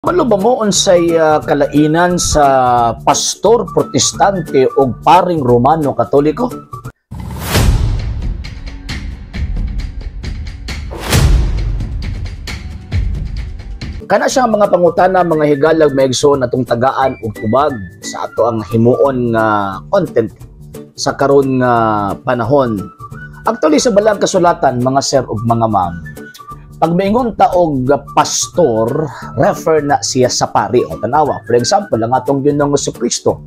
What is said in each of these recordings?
Kabalo ba mo unsay kalainan sa pastor Protestante o paring Romano Katoliko? Kana siya mga pangutana, mga higalag maigsoon, atong tagaan og tubag sa ato ang himuon nga content sa karon nga panahon. Actually, sa balang kasulatan, mga sir ug mga ma'am, pag maingon ta og pastor, refer na siya sa pari o tanawa. For example, ang atong Ginoong Kristo.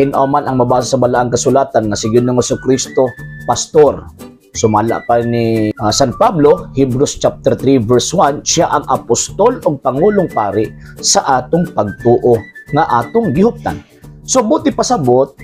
Tin-aw man ang mabasa sa balaang kasulatan nga si Ginoong Kristo pastor. Sumala pa ni San Pablo, Hebrews chapter 3 verse 1, siya ang apostol o pangulong pari sa atong pagtuo nga atong gihuptan. So buti pasabot,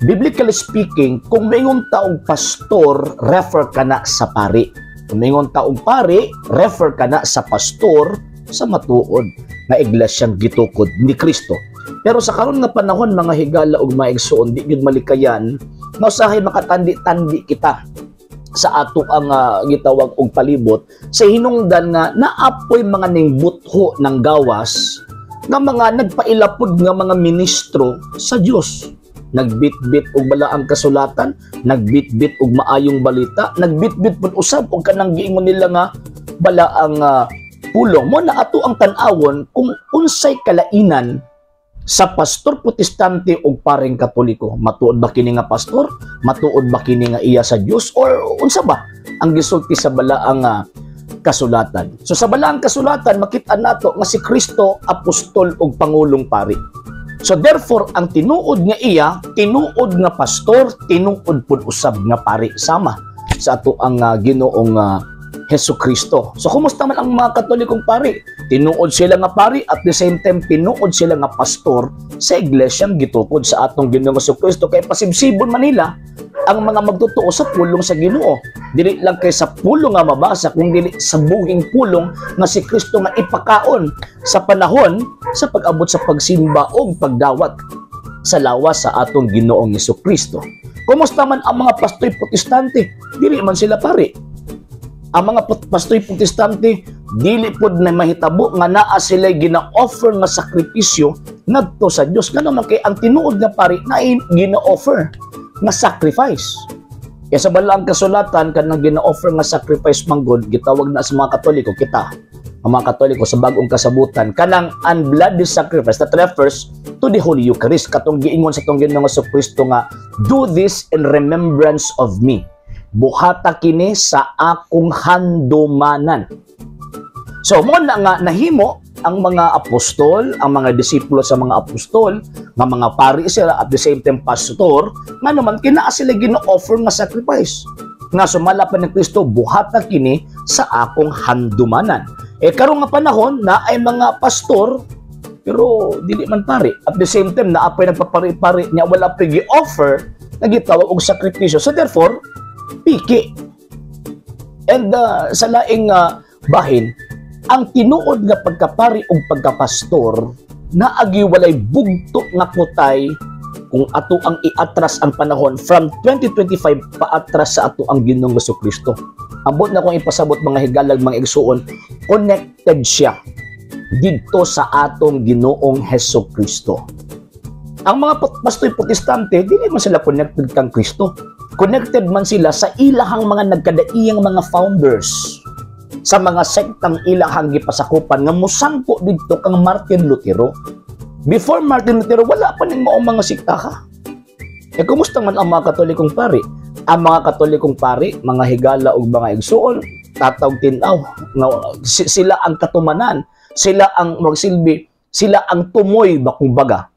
biblically speaking, kung maingon ta og pastor, refer ka na sa pari. Kung maingon ta og pari, refer ka na sa pastor sa matuod nga iglesyang gitukod ni Kristo. Pero sa karon nga panahon, mga higala ug maigsoon, di gyud malikayan nga usahay makatandi-tandi kita sa ato ang gitawag og palibot sa hinungdan nga naapoy mga ningbutho ng gawas nga mga nagpailapod nga mga ministro sa Dios. Nagbitbit og balaang kasulatan, nagbitbit og maayong balita, nagbitbit pud usab og kanang giingon nila nga balaang pulong. Mo na ato ang tan-awon kung unsay kalainan sa pastor Protestante og paring Katoliko. Matuod ba kini nga pastor? Matuod ba kini nga iya sa Dios? Or unsa ba ang gisulti sa balaang kasulatan? So sa balaang kasulatan, makita nato nga si Kristo apostol og pangulong pari. So therefore, ang tinuod nga iya, tinuod nga pastor, tinuod pud usab nga pari, sama sa ato ang Ginoong Hesus Kristo. So kumusta man ang mga Katolikong pari? Tinuod sila nga pari, at the same time tinuod sila nga pastor sa iglesyang gitukod sa atong Ginoong Hesus Kristo, kay pasibsibon man nila ang mga magtotoo sa pulong sa Ginoo. Dili lang kay sa pulong nga mabasa, kung dili sa buhing pulong nga si Kristo nga ipakaon sa panahon sa pag-abot sa pagsimba o pagdawat sa lawas sa atong Ginoong Hesus Kristo. Kumusta man ang mga pastoy Protestante? Dili man sila pari. Ang mga pastoy Protestante, dili pod na mahitabo nga naa sila gina-offer nga sakripisyo ngadto sa Dios. Ngano man kay ang tinuod nga pari na gina-offer nga sacrifice. Kaya sa balaang kasulatan, kanang gina-offer nga sacrifice manggod, gitawag na sa mga Katoliko, kita, ang mga Katoliko sa bagong kasabutan, kanang unbloody sacrifice that refers to the Holy Eucharist, katong giingon sa tong Ginoong Kristo nga, "Do this in remembrance of me." Buhata kini sa akong handumanan. So, mo na nga nahimo ang mga apostol, ang mga disipulo sa mga apostol, nga mga pari sila at the same time pastor, nga naman kinaa sila gino-offer nga sacrifice. Nga sumala pa ni Kristo, buhata kini sa akong handumanan. Eh karon nga panahon na ay mga pastor pero dili man pari. At the same time naa pay nagpapari-pari niya wala pa gi-offer na gitawag og sakripisyo. So therefore, piki. And sa laing bahin, ang tinuod nga pagkapari ug pagkapastor naagi walay bugto nga kutay kung ato ang iatras ang panahon from 2025 paatras sa ato ang Ginoong Kristo. Ambot na kong ipasabot, mga higalag mga igsuon, connected siya didto sa atong Ginoong Hesus Kristo. Ang mga pastoy Protestante, dili man sila connected kang Kristo. Connected man sila sa ilahang mga nagkadaiyang mga founders sa mga sektang ilahang gipasakupan nga musangko didto kang Martin Lutero. Before Martin Lutero, wala pa ning maong mga siktaha. E kumusta man ang mga Katolikong pari? Ang mga Katolikong pari, mga higala ug mga igsuon, tataw tin-aw nga sila ang katumanan, sila ang magsilbi, sila ang tumoy ba kumbaga.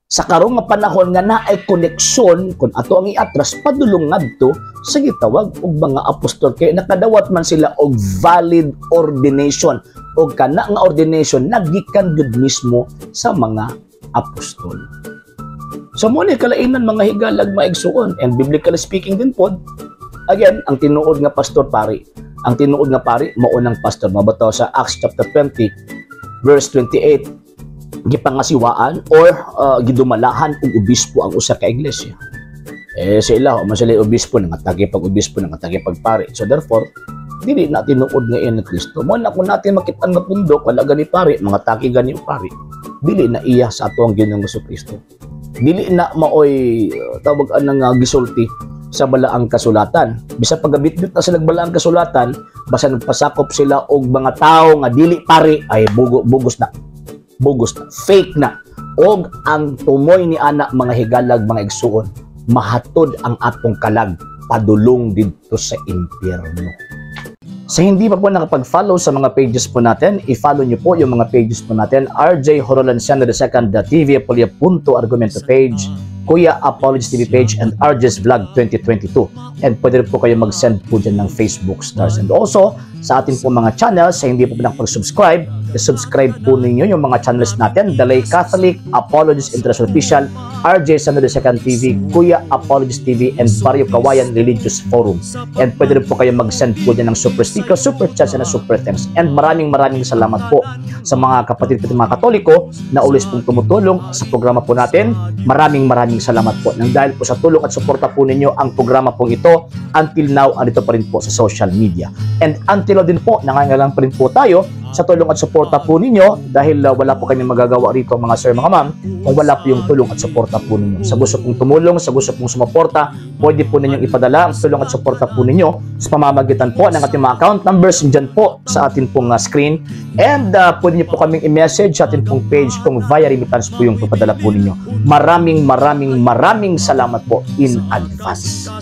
Sa karong nga panahon nga naay koneksyon kung ato ang iatras padulong ngadto sa gitawag og mga apostol, kay nakadawat man sila og valid ordination, og kana nga ordination nagikan gud mismo sa mga apostol. So mo ni kalainan, mga higalag maigsuon, and biblically speaking din pod, again, ang tinuod nga pastor pari, ang tinuod nga pari mao nang pastor. Mabataw sa Acts chapter 20 verse 28, gipangasiwaan or gidumalahan og obispo ang usa ka iglesia. Eh sila, man sila obispo, nangatagi pag obispo, nangatagi pag pari. So therefore, Dili na tinuod nga iya ni Kristo. Mo na kung natin makita nga pundok, wala gani pari, mga taki gani o pari. Dili na iya sa ato ang Ginoong Kristo. Dili na maoy tawag anang gisulti sa balaang kasulatan. Bisa pagabitbit na sila balaang kasulatan, basta nagpasakop sila og mga tao nga dili pari ay bugo, bugos na. Bugos na. Fake na. Og ang tumoy ni ana, mga higalag, mga igsuon, mahatod ang atong kalag padulong didto sa impyerno. Sa hindi pa po nakapag-follow sa mga pages po natin, i-follow niyo po yung mga pages po natin: RJ Horolanciano II, TV Apolia Punto Argumento page, Kuya Apologies TV page, and RJ's Vlog 2022. And pwede rin po kayo mag-send po dyan ng Facebook stars. And also, sa ating po mga channels, sa hindi po nakapag-subscribe, i-subscribe po ninyo yung mga channels natin: Dalay Catholic, Apologies International Official, RJ Sano II TV, Kuya Apologies TV, and Barrio Kawayan Religious Forum. And pwede rin po kayo mag-send po dyan ng super sticker, super chats, and super thanks. And maraming maraming salamat po sa mga kapatid ko, mga Katoliko na always pong tumutulong sa programa po natin. Maraming maraming salamat po. Nang dahil po sa tulong at suporta po ninyo, ang programa pong ito until now andito pa rin po sa social media. And until now din po, nangangailangan pa rin po tayo sa tulong at suporta po ninyo dahil wala po kami magagawa rito, mga sir, mga ma'am, kung wala po yung tulong at suporta po ninyo. Sa gusto pong tumulong, sa gusto pong sumuporta, pwede po ninyong ipadala ang tulong at suporta po ninyo sa pamamagitan po ng ating mga account numbers dyan po sa ating pong screen. And pwede niyo po kaming i-message sa ating pong page kung via remittance po yung papadala po ninyo. Maraming maraming maraming salamat po in advance.